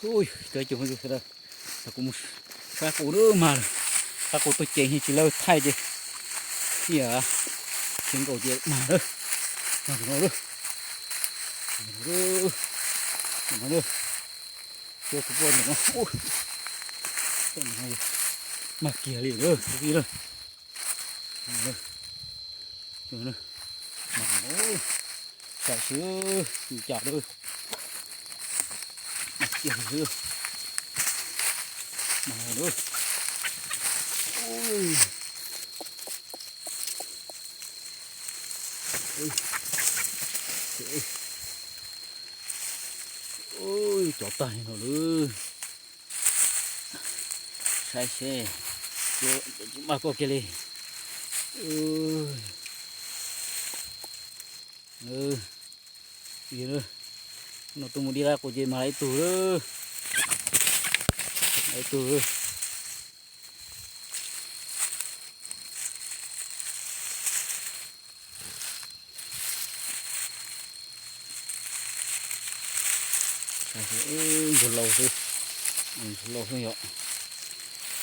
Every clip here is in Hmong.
Ui, cov ib co phooj ywg sawv daws, kuv mus saib qus lawm mag lawm, saib qus tuaj ceev tsis lawv thaij ces, ib yam, tsis nkaus ces mag lawm, mag no lawm, no lawm, cuab tus poj ntawm no, mag kiag li lawm, tus vij lawm, mag, sai siab, cas lawm, mag kiag li lawm, mag lawm. Cov tag li no lawm. Saib seb, tsis mag koj kiag li. No tuaj mus dib laib qus ces mag lawm ib tug lawm. Ib tug lawm. Ntsuag laus xwb, ntsuag laus xwb yom,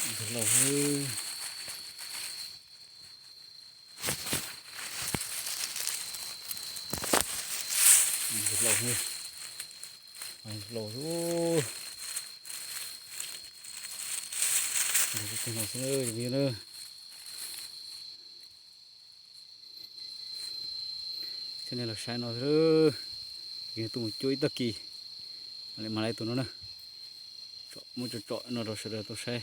ntsuag laus xwb. Ntsuag laus xwb, ntsuag laus xwb. Ntsuag laus xwb na. Saib nej los saib no xwb, yog tuaj mus cuab ib tag kis, mam li mag lawm tus no na. Muab tsom tsom no rau sawv daws tau saib.